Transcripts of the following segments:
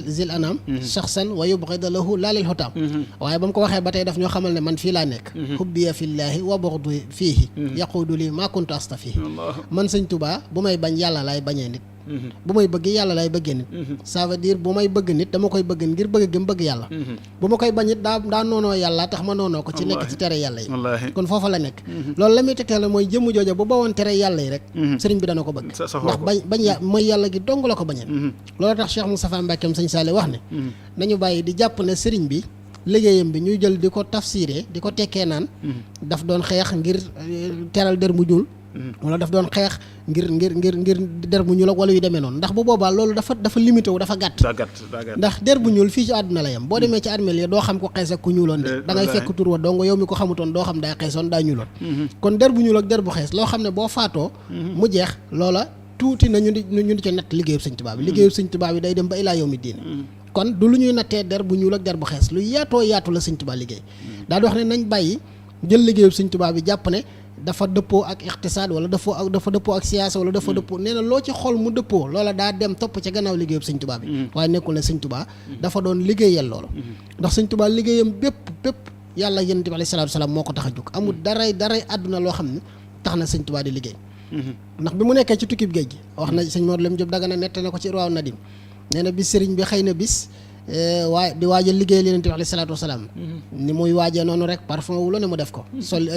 zil anam shakhsan wa yubghida lahu laa lil hutaam waaye ba mu ko waxee ba tey daf ñoo xamal ne man fii laa nekk hubbiya fillaahi wa bughdu fiihi yaquudu li maa kuntu astafihi man sëñ Tuubaa bu may bañ yàlla laay bañee nit bu may bëgg yàlla lay bëggee nit ça veut dire bu may bëgg nit dama koy bëgg ngir bëgg gëm bëgg yàlla bu ma koy bañ it daa noonoo yàlla tax ma noonoo ko ci nekk ci tere yàlla yi kon foofa la nekk loolu la muy tegtale mooy jëmm jooja bu bawoon tere yàlla yi rek sëriñ bi dana ko bëgg ndax bañ mooy yàlla gi dong la ko bañeen loolu tax Cheikh Moustapha Mbackeem sëñ Saale wax ne nañu bàyyi di jàpp ne sëriñ bi liggéeyam bi ñuy jël di ko tafsiree di ko tekkee naan daf doon xeex ngir teral der mu ñuul wala daf doon xeex ngir der bu ñuul ak wala yu demee noonu ndax bu boobaa loolu dafa limité wu dafa gàtt ndax der bu ñuul fii ci àdduna la yam boo demee ci armeel yi doo xam ko xees ak ku ñuuloon de da ngay fekk tur wa dong yow mi ko xamutoon doo xam daa xeesoon daa ñuuloon kon der bu ñuul ak der bu xees loo xam ne boo faatoo mu jeex loola tuuti na ñu di ci natt liggéeyub sëñ Tuubaa bi liggéeyub sëñ Tuubaa bi day dem ba ilaa yawmi diin kon du lu ñuy nattee der bu ñuul ak der bu xees lu yaatoo yaatu la sëñ Tuubaa liggéey daal di wax ne nañ bàyyi jël liggéeyub sëñ Tuubaa bi jàpp ne dafa dëppoo ak iqtisaad wala dafa dëppoo ak siyaasa wala dafa dëppoo nee na loo ci xool mu dëppoo loola daa dem topp ca gannaaw liggéeyub sëñ Tuubaa bi waaye nekkul ne sëñ Tuubaa dafa doon liggéeyal loolu ndax sëñ Tuubaa liggéeyam bépp yàlla yonent bi alayhi salaatu wa salaam moo ko tax a jóg amul daray àdduna loo xam ne tax na sëñ Tuubaa di liggéey ndax bi mu nekkee ci tukkib géej gi wax na sëñ Mor Lem Jóob Dagana nette na ko ci Irwaaw Nadim nee na bis sëriñ bi xëy na bis waaye di waajal liggéeyal yonent bi alayhi salaatu wa salaam ni muy waajee noonu rek parfum wu la ne mu def ko sol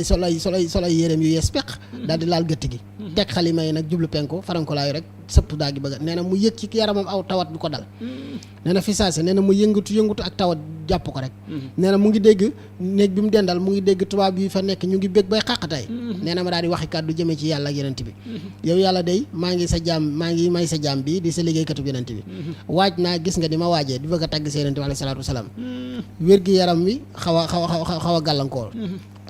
ay yéreem yu yees peq daal di laal gëtt gi teg xalima yi nag jublu penku farankolaayu rek sëpp daa gi bëgg nee na mu yëg ci yaramam aw tawat bi ko dal nee na fi saase nee na mu yëngatu ak tawat jàpp ko rek nee na mu ngi dégg néeg bi mu dendal mu ngi dégg tubaab yi fa nekk ñu ngi bég bay xàqatay nee na ma daal di waxi kàddu jëmee ci yàlla ak yonent bi yow yàlla day maa ngi may sa jaam bi di sa liggéeykatu yonent bi waaj naa gis nga di ma waajee di bëgg a tàgg sa yonent bi alayhi salaatu wasalaam wér gi yaram wi xaw a gàllankoor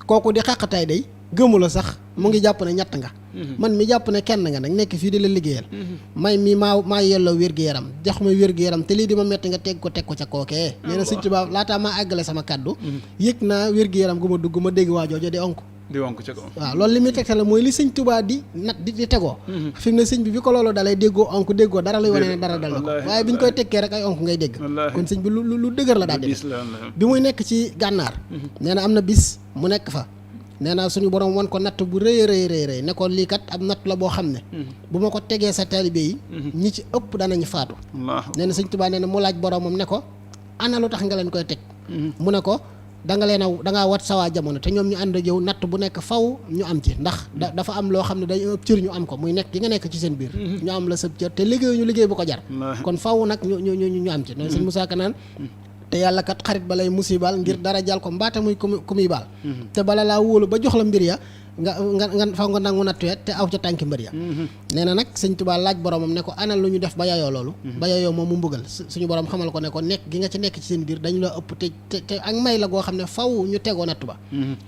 kooku di xàqatay day gëmu la sax mu ngi jàpp ne ñett nga man mi jàpp ne kenn nga nag nekk fii di la liggéeyal may mi maa yelloo wér-gu-yaram jox ma wér-gu-yaram te lii di ma metti nga teg ko ca kookee nee na sëñ Tuubaa laataa maa àggale sama kàddu yëg naa wér-gu-yaram gu ma dugg ma dégg waa joojo di onk ca kaw waaw loolu li muy tegtal mooy li sëñ Tuubaa di nat di tegoo fi mu ne sëñ bi ko loolu dalay déggoo onk déggoo dara luy wane ne dara dal na ko waaye bi ñu koy tekkee rek ay onk ngay dégg kon sëñ bi lu dëgër la daal di bi muy nekk ci gànnaar nee na am na bis mu nekk fa nee naa suñu borom wan ko natt bu rëy ne ko lii kat ab natt la boo xam ne bu ma ko tegee sa taalibe yi ñi ci ëpp danañu faatu nee na sëñ Tuubaa nee na mu laaj boromam ne ko ana lu tax nga leen koy teg mu ne ko dangaa wat sawaa jamono te ñoom ñu ànd ak yow natt bu nekk faw ñu am ci ndax dafa am loo xam ne day ëpp cër ñu am ko muy nekk gi nga nekk ci seen biir ñu am la sëb cër te liggéeyu ñu liggéey bu ko jar kon faw nag ñu am ci ne sëñ Musaa Ka naan te yàlla kat xarit ba lay musibaal ngir dara jàll ko mbaate muy ku muy baal te bala laa wóolu ba jox la mbir ya nga faw nga nangu nattuye te aw ca tànki mbër ya nee na nag sëñ Tuubaa laaj boromam ne ko ana lu ñu def ba yayoo loolu ba yayoo moom mu mbugal suñu borom xamal ko ne ko nekk gi nga ci nekk ci seen biir dañu la ëpp te ak may la goo xam ne faw ñu tegoo nattu ba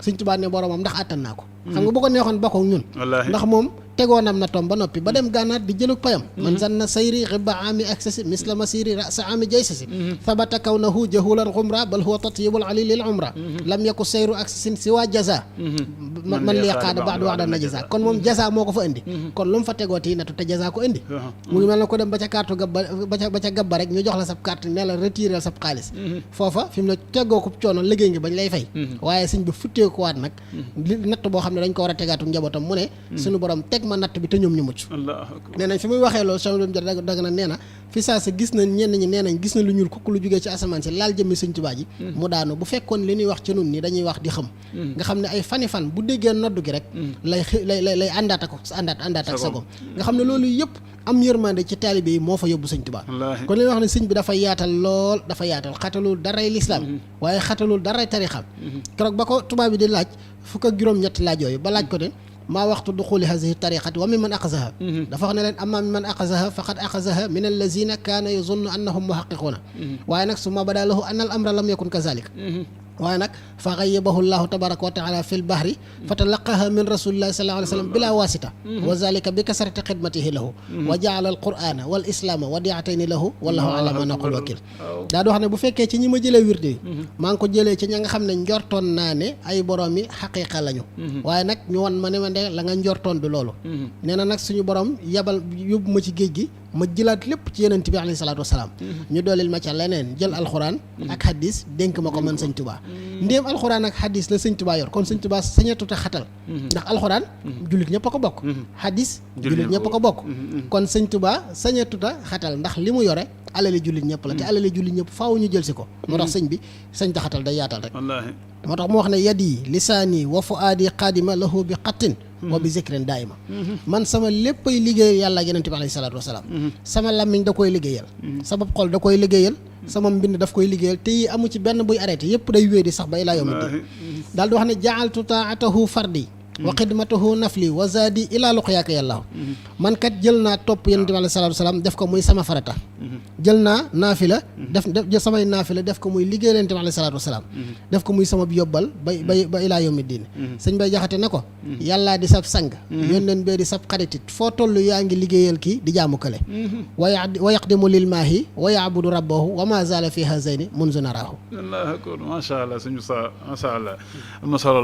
sëñ Tuubaa ne boromam ndax àttan naa ko xam nga bu ko neexoon bokkook ñun ndax moom tegoonam na tom ba noppi ba dem gànnaar di jëlug payam man zanna sayri xiba ami aksasi misla masiri rasa ami jaysasi thabata kawnahu jahulan xumra bal huwa tatyibul ali lil umra lam yaku sayru aksasin siwa jaza man li qaada ba'du wa'da najasa kon moom jaza moo ko fa indi kon lu mu fa tegooti nattu te jaza ko indi mu ngi mel ne ko dem ba ca carte ba ca gabba rek ñu jox la sab carte ne la retirer sab xaalis foofa fi mu ne tegoo ko coono liggéey ngi bañ lay fay waaye sëñ bi futtee ko waat nag natt boo xam ne dañ ko war a tegaatu njabootam mu ne suñu borom teg ma natt bi te ñoom ñu mucc nee nañ fi muy waxee loolu sama doom jot dag na nee na fi saa si gis nañ ñenn ñi nee nañ gis na lu ñuul kukk lu jógee ci asamaan si laal jëmmi sëñ Tuubaa ji mu daanu bu fekkoon li ñuy wax ci nun ni dañuy wax di xam nga xam ne ay fan bu déggee noddu gi rek lay àndaat ak sagom nga xam ne loolu yëpp am yërmande ci taalibe yi moo fa yóbbu sëñ Tuubaa kon li wax ne sëñ bi dafa yaatal lool dafa yaatal xatalul daray lislaam waaye xatalul daray tarixam keroog ba ko tubaab bi di laaj fukk ak juróom-ñetti laaj yooyu ba laaj ko ne maa waxtu duxuli hadihi tariqati wa min man aqazaha dafa wax ne leen amma min man aqazaha faqad aqazaha min allazina kaana yazunnu annahum muhaqiquuna waaye nag summa bada lahu anna al amra lam yakun kazalik waaye nag fa xayyabahu llahu tabaraka wa taala fi lbahri fa talaqaha min rasulillahi sallallahu alayhi wa sallam bila wasita wa zalika bi kasrati xidmatihi lahu wa jaala alqur'ana wal islaama wadiatayni lahu wallahu ala ma naqul wakil daa di wax ne bu fekkee ci ñi ma jëlee wirde bi maa ngi ko jëlee ci ña nga xam ne njortoon naa ne ay borom yi xaqiqa lañu waaye nag ñu won ma ne ma de la nga njortoon bi loolu nee na nag suñu borom yabal yóbbu ma ci géej gi ma jëlaat lépp ci yonent bi alayhi salaatu wasalaam ñu dooleel ma ca leneen jël alxuraan ak hadis dénk ma ko man sëñ Tuubaa ndéem alxuraan ak hadis la sëñ Tuubaa yor kon sëñ Tuubaa sañatut a xatal ndax alxuraan jullit ñëpp a ko bokk hadis jullit ñëpp a ko bokk kon sëñ Tuubaa sañatut a xatal ndax li mu yore alali jullit ñëpp la te alali jullit ñëpp faaw ñu jël si ko moo tax sëñ bi sañ ta xatal day yaatal rek moo tax mu wax ne yadi lisaani wa fuaadi qaadima lahu bi xattin wa bi zikrin daayima man sama léppay liggéeyal yàlla ak yonent bi alayhi salaatu wasalaam sama làmmiñ da koy liggéeyal sama xol da koy liggéeyal sama mbind daf koy liggéeyal te yi amu ci benn buy arrêté yëpp day wéy di sax ba ilaa yawmi diin daal di wax ne jaaltu taatahu fardi wa xidmatahu nafli wa zaadi ilaa luqyaaka yàllaahu man kat jël naa topp yonent bi alayhi salaatu wasalaam def ko muy sama farata jël naa naafila def samay naafila def ko muy liggéey yonent bi alayhi salaatu wasalaam def ko muy sama yóbbal ba ilaa yawmi diin sëñ Bay Jaxate ne ko yàllaa di sab sang yónneen bee di sab xaritit foo toll yaa ngi liggéeyal kii di jaamu kële wa yaqdimu lil maahi wa yaabudu rabbahu wa ma zaala fi hazayni munzu naraahu Allah akbar macha allah suñu sa macha allah am na solo